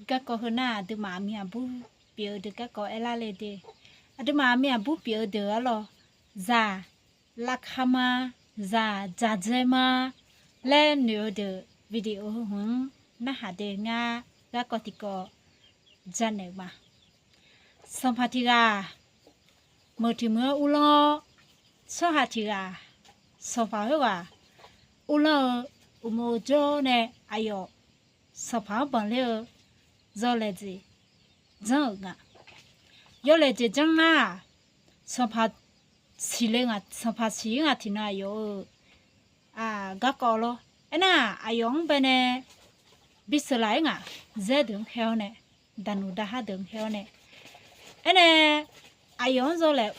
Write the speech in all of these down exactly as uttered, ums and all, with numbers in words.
Garkawv heu nar aqduimaf aqmir aqbur pyeuf-eu deuq garkawv aerlar le de. Aqduimaf aqmir aqbur pyeuf-eu deuq arlawr, zaq lavka ma, zaq dzaqdzae ma laer noeq-eu deuq video heu hmq-anr narhaq de. Ngar garkawv tiqkawv janaeq ma. Sanqpaq tiq ghaq meuq tiq meuq-anr uvlanr-awr, tsawrhaq tiq ghaq sanqpaq khoerghaq uvlanr-eu uqmov jawr nae aqyawf sanqpaq-anr banqler-eu yawlaeq jeq janr-euq nga. Yawlaeq jeq janr nar-aq, sanqpaq siqle nga, sanqpaq siq-ir nga tiqnan aqyawf-euq garkawv lawr. Aernar-aq, aqyawf-anr baenae bi sheuqlaf-ir nga, zaer deuq-anr khaer-awr nae, daqnuq daqhar deuq-anr khaer-awr nae. Aernae, aqyawf-anr zawlaeq,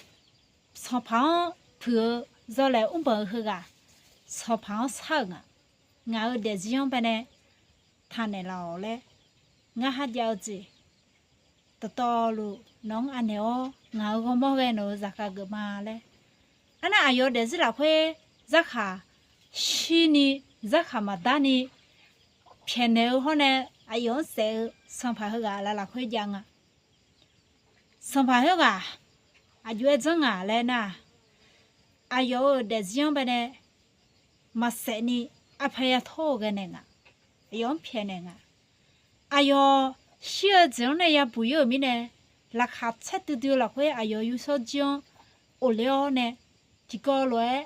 sanqpaq-anr puiq-eu zawlaeq mrbanq-eu heughaq sanqpaq-anr shar-euq nga. Ngaq-euq daefzir-anr baenae taqnaeq laf-awq laer ngar kharjav-eu jeq dawqtawvluf nawq-anr anaeq-awr, ngaq-euq ghawrmawr ghae nawq-euq zaqkhav geuf ma laer. Arnar aqyawf daefzir lafkhoer zarkhaq shirni, zarkhaq maqdarni pyaeqnaeq-eu hawr nae, aqyawf-anr saef-eu sanqpaq heughaq laf lafkhoer jav nga. Sanqpaq khoerghaq aqjox-aer janr ngaq laer nar-aq, aqyawf-euq daefzir-anr baenae maqsaef ni arpaq yatawr-eu ghae naeq nga. Aqyawf-anr pyaeqnaeq nga. Aqyawf shir-eu jeq-anr nae yabuq-ir-euq mirnae, laqkhaq caer duidui-eu lafkhoer aqyawf yawshawr jir-anr of ler-awr nae, tiqkawv lof-aer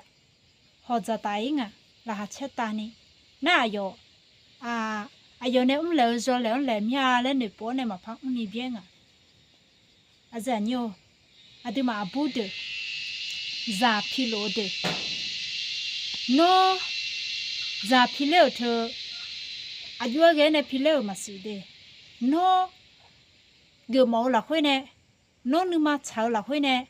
hawq dzaqtaf-ir nga. Laqkhaq caer tavni nar, aqyawf, aqyawf nae mrlaeq-eu yawlaeq-anr laeq mir-a laer noeqpov-awr nae maqpar mrni byaer nga. Aqyuif aqnyir-or, aqduimaf aqbur deuq, zaq pilof-eu deuq, nawr zaq piler-euq teu, aqjox-aer ghae-aer nae piler-euq maqsiq de. Nawr geufmawf-eu lafkhoer nae, nawr nuima tsaq-eu lafkhoer nae,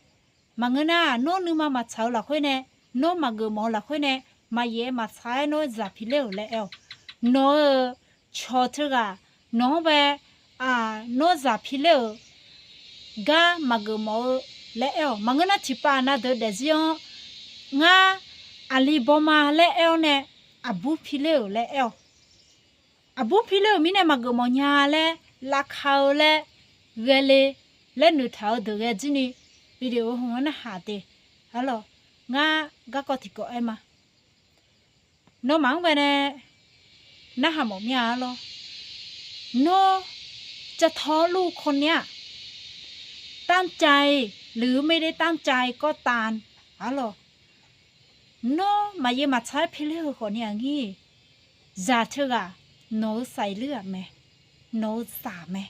maqngeur nar, nawr nuima maqtsaq-eu lafkhoer nae, nawr maqgeufmawf-eu lafkhoer nae, maqyaef-aer maqtsaq-aer nawr zaq piler-euq laer aer-awq. Nawq-euq cawq teughaq nawq-anr bae, nawr zaq piler-euq gar maqgeufmawf-eu laer aer-awq. Maqngeur nar, tiqpav aqna deuq daefzir-anr ngar aqli baw ma laer aer-awr nae, aqbur piler-euq laer aer-awq. Aqbur piler-euq mirnae maqgeufmawf nya laer, lavka-eu laer, ghae le laer noeqtaq-eu deuq ghae jir ni, video heu-anr narhaq de. Arlawq, ngar garkawv tiqkawv aer ma. Nawmaf-anr baenae narhaq mawf mir-a arlawr. Nawr จะทำลูกคนเนี้ย ตั้งใจหรือไม่ได้ตั้งใจก็ตาม arlawq, nawr maqyaer maqtsaq-aer piler-eu khawfni aqnyir, zaq teughaq nawq-eu saef ler-aq mae, nawq-eu zaq mae.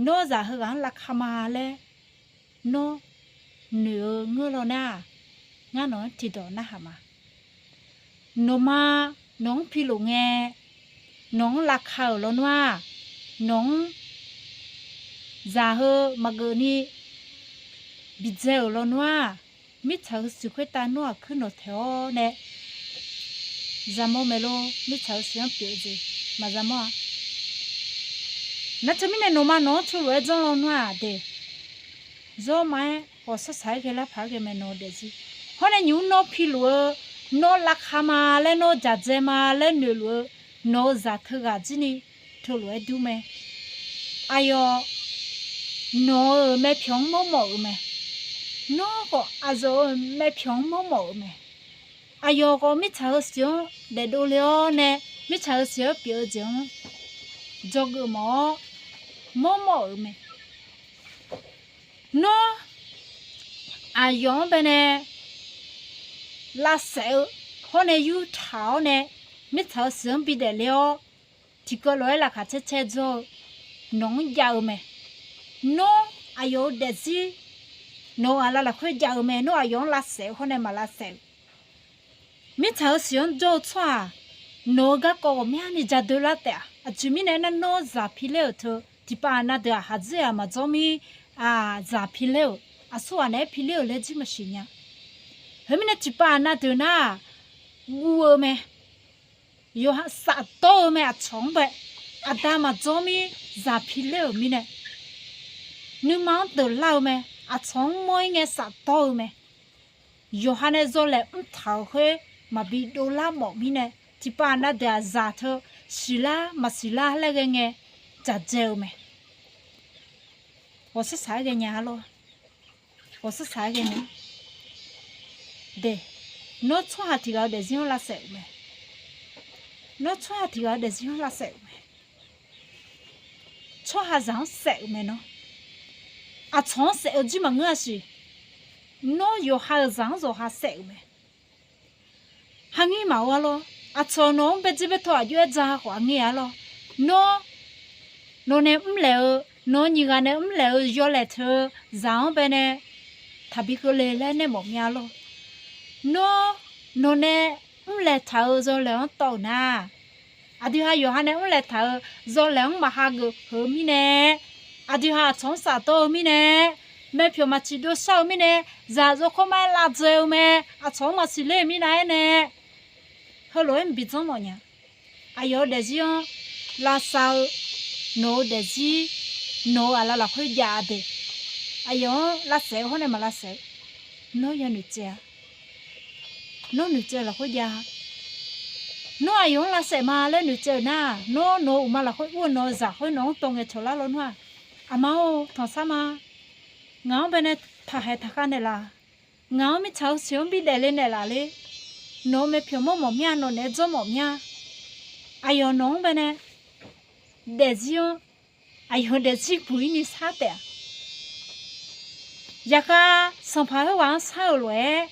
Nawr zaq heughaq-anr lavka ma laer nawr noeq-eu ngeur law nar-aq, ngar nawq-anr tiqdawq narhaq ma. Nawqma nawq-anr piluf ngae, nawq-anr lavka-euq lawnmr-aq, nawq-anr zaq heu maqgeuf ni bidzae-euq lawnmr-aq, mirtsaq-euq siq khoertav nawr aqkuir nawqtaeq-awr nae, zaqmawr maeqlor, mirtsaq-euq siq-anr pyeuf-eu jeq maqzaqmawr-a. Nar teumirnae nawqma nawq-anr teulof-aer janr lawnmr-aq de, zawrma-aer ghawqshaq shaq-aer ghae lar paq-aer ghae mae nawq-eu daefzir. Hawr nae nymq-mr nawr piluf-eu, nawr lavka ma laer, nawr dzaqdzae ma laer noeqluf-eu nawq-eu zaq teughaq jir ni teulof-aer dur mae. Aqyawf nawq-euq maeqpyawq-anr mawrmawf-euq mae. Nawr khawf aqzawq-euq maeqpyawq-anr mawrmawf-euq mae. Aqyawf khawf mirtsaq-euq siq-anr daefdov le-awr nae, mirtsaq-euq siq-anr pyeuf-eu jeq-anr dzawgeuf mawf-awr mawrmawf-euq mae. Nawr aqyawf-anr baenae lavsaef-eu hawr nae yurtaq-awr nae, mirtsaq-euq siq-anr bidaef le-awr, tiqkawv lof-aer laqkhaq caer caer dzawr-eu nawq-anr jav-eu mae. Nawr aqyawf-euq daefzir nawq-eu aqlaf lafkhoer jav-eu mae. Nawr aqyawf-anr lavsaef-eu hawr nae maq lavsaef-eu mirtsaq-euq siq-anr jawr-eu tsawrhaq, nawq-eu garkawv ghawqmyani ja doe lar taef-a. Aqjeq mirnae aernar, nawr zaq piler-euq teu tiqpav aqna deuq-aq, haqdzeur-aq maqdzawr mir, zaq piler-euq, aqsurghaq naeq-aer piler-euq laer jir maqsiq nya. Khoermirnae tiqpav aqna deuq nar-aq, guv-eu mae. Yawqha safdawr-eu mae, aqcawq-anr bae. Aqda maqdzawr mir zaq piler-euq mirnae, nuima-anr deuqlar-eu mae. Aqcawq-anr mawr-ir ngae safdawr-eu mae. Yawqha nae zawlaeq mrtaq-euq khoer maqbi dovlar mawf mirnae, tiqpav aqna deuq-aq zaq teu siqlar maqsiqlar laer ghae ngae, dzaqdzae-eu mae. Ghawqshaq shaq-aer ghaenya-ar lor. Ghawqshaq shaq-aer ghae nae, de, nawr tsawrhaq tiq ghaq-eu daefzir-anr lavsaef-euq mae. Nawr tsawrhaq tiq ghaq-eu daefzir-anr lavsaef-euq mae. Tsawrhaqzaq-anr saef-euq mae nawr. Aqcawq-anr saef-eu jir maqngeur-a siq. Nawr yawqha-euq zaq-anr zawqha saef-euq mae. Hangir maqaer-ar lor. Aqcawq nawq-anr baedzer baetawv aqjox-aer dzaq khawf aqngir-ar lor. Nawr, nawq nae mrlaeq-eu, nawq-eu nyiq ghaq nae mrlaeq-eu yawlaeq teu-eu zaq-anr baenae taqbi keuvle laer nae mawf mya lor. Nawr, nawq nae mrlaeq taq-eu yawlaeq-anr tawv-euq nar, aqdui ha yawqha nae mrlaeq taq-eu yawlaeq-anr maqha geuf peuq-eu mirnae, aqdui ha aqcawq-anr safdawr-eu mirnae, maeqpyawq maqtsiq dovshar-eu mirnae, zaq zov kawrma-aer lavdzae-eu mae. Aqcawq-anr maqsiq ler-eu mirnav-aer nae, heulof-aer mqbi dzanr mawf nya. Aqyawf-eu daefzir-anr lavsav-eu, nawq-eu daefzir, nawq-eu aqlaf lafkhoer jav-a de. Aqyawf-anr lavsaef-eu hawr nae maq lavsaef-eu, nawr yanoeq tsaev-a. Nawr noeqtsaev-eu lafkhoer jav-a. Nawr aqyawf-anr lavsaef ma laer noeqtsaev-euq nar, nawr nawq-eu uqma lafkhoer ur-eu nawq-eu zaq khoer nawq-anr tawv ngaeqcawq lar lawnmr-aq, aqma-or tanqsar ma. Ngaq-anr baenae taqkhaeq taqkhav naeqlaf. Ngaq-anr mirtsaq-eu siq-anr bidaef le naeqlaf ler. Nawq-eu maeqpyawq mawrmawf mya, nawq naeq-aer dzawrmawf mya. Aqyawf nawq-anr baenae daefzir-anr, aqyawf daefzir buq-ir ni shar taef-a. Yaqkhav sanqpaq khoerghaq-anr shar-euq lof-aer,